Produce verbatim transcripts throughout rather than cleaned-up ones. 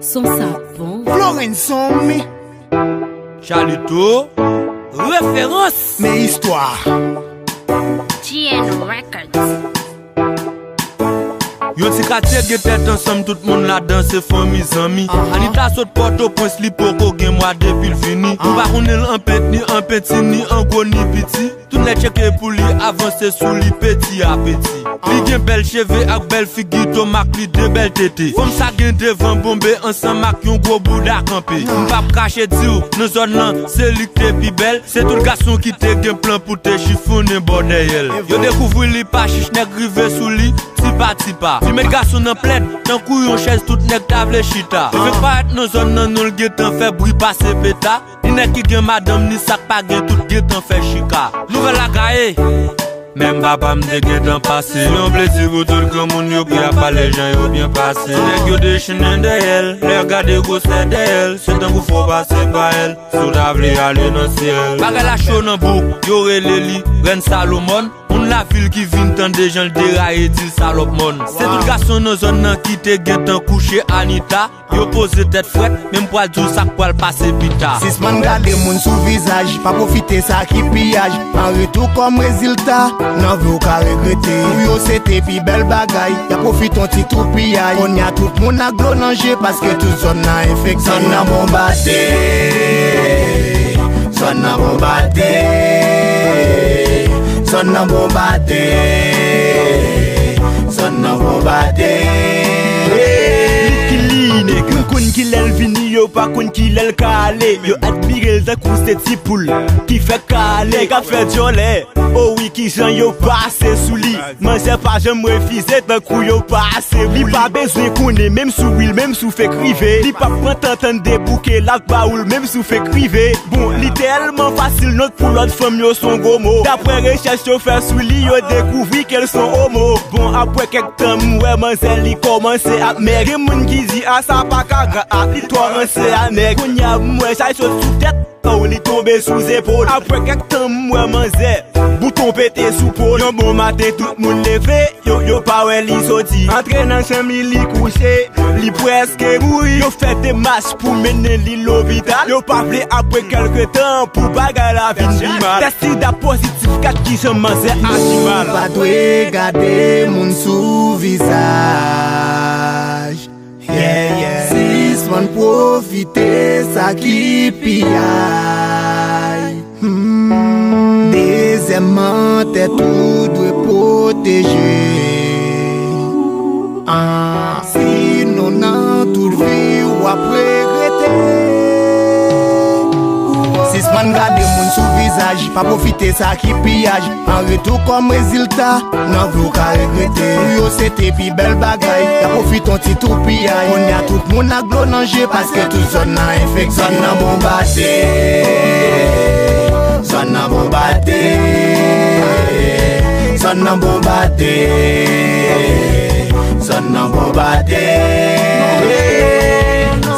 Son sa bon. Florenzo, mi. Chalito, referans. Men istwa. G N Records. Yon ti katye gen tèt ansanm, tout moun ladan se fanmi, zanmi. Anita sot Pòtoprens, li poko gen mwa depi l vini. Nou pa konnen l an pent ni an penti, ni an gwo ni piti. Tout nèg tcheke pou li avanse sou li peti a peti. Li gen bèl cheve ak bèl figi, tomak li de bèl tete. Fanm sa gen devan bonbe ansanm ak yon gwo bouda kanpe. M p ap kache di w, nan zòn nan, se li k te pi bèl. Se tout gason ki te gen plan pou te chifonnen bò dèyè l. Yo dekouvri li pa chich, nèg rive sou li, tipa tipa. Li met gason nan plèd, tankou yon chèz, tout nèg ta vle chita. Li fenk parèt nan zòn nan, non l gentan fè bri pase peta. Ni nèg ki gen madanm, ni sa k pa gen, tout gentan fè chika. Nouvèl la gaye. Menm papa m te gentan pase. Se yon plezi pou tout granmoun, yo prè ap pale jan yo byen pase. Nèg yo dechennen dèyè l, lè gade gwosè dèyè l, se tankou fò pase pa èl. Si w ta vle ale nan syèl. Bagay la cho nan bouk, yo rele li Rèn Salomòn. Moun lavil ki vin tande jan l deraye, di l salòp mòn. Se tout gason nan zòn nan ki te gentan kouche Anita. Yo poze tèt frèt, men m pral di w sa k pral pase pita. Sispann gade moun sou vizaj, pa pwofite sa ki piyaj. An retou kòm rezilta, nan vi w ka regrete. Pou yo se te pi bèl bagay, y ap pwofite yon ti toupiyay. Kounye a tout moun ak dlo nan je, paske tout zòn nan enfekte. Zòn nan bonbade, zòn nan bonbade, zòn nan bonbade, zòn nan bonbade. Li ki li, nèg, yo konn kilè l vini, yo pa konn kilè l ka ale. Yo admire l tankou se ti poul ki fè kale, k ap fè dyòlè. O wi, kijan yo pase sou li. Manzè pa janm refize tankou yo pase pou li. Li pa bezwen konnen, menm si w wi l, menm si w fenk rive. Li p ap pran tan tann debouke, l ap ba ou l, menm si w fenk rive. Bon, li tèlman fasil, nòt pou lòt fanm yo s on gwo mo. Daprè rechèch yo fè sou li, yo dekouvri ke l s on omo. Bon, aprè kèk tan, m wè manzè li kòmanse ap mèg. Gen moun ki di, a, sa pa ka gra, a, li twò ranse a nèg. Kounye a, m wè sa sot sou tèt. Oh, li tonbe sou zepòl. Aprè kèk tan, m wè manzè, bouton pete sou po l. Yon bon maten, tout moun leve, yo, yo pa wè li soti. Antre nan chanm li, li kouche, li prèske mouri. Yo fè demach pou mennen li lopital. Yo pa vle, aprè kèlke tan, pou bagay la vin pi mal. Tès sida pozitif, gad kijan manzè aji mal. Pa dwe gade moun sou vizaj. Yeah, yeah. Sispann pwofite sa ki piyay. Hmm. Dezyèmman, tèt ou dwe pwoteje. Ah, sinon, nan tout vi, w ap regrete. Sispann gade moun sou vizaj, pa pwofite sa ki piyaj. An retou kòm rezilta, nan vi w ka regrete. Pou yo se te pi bèl bagay, y ap pwofite yon ti toupiyay. Kounye a tout moun ak dlo nan je, paske tout zòn nan enfekte. Zòn nan bonbade, zòn nan bonbade, zòn nan bonbade, zòn nan bonbade.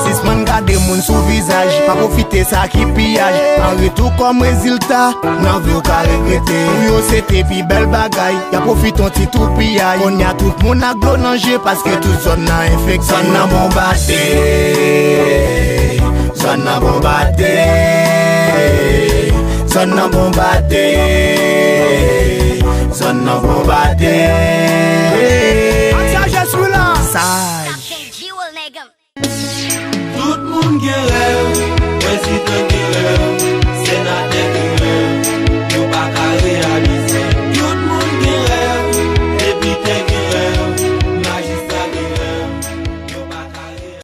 Sispann gade moun sou vizaj, pa pwofite sa ki piyaj. An retou kòm rezilta, nan vi w ka regrete. Pou yo se te pi bèl bagay, y ap pwofite yon ti toupiyay. Kounye a tout moun ak dlo nan je, paske tout zòn nan enfekte. Zòn nan bonbade, zòn nan bonbade, zòn nan bonbade, zòn nan bonbade. Saj. Tout moun gen rèv, prezidan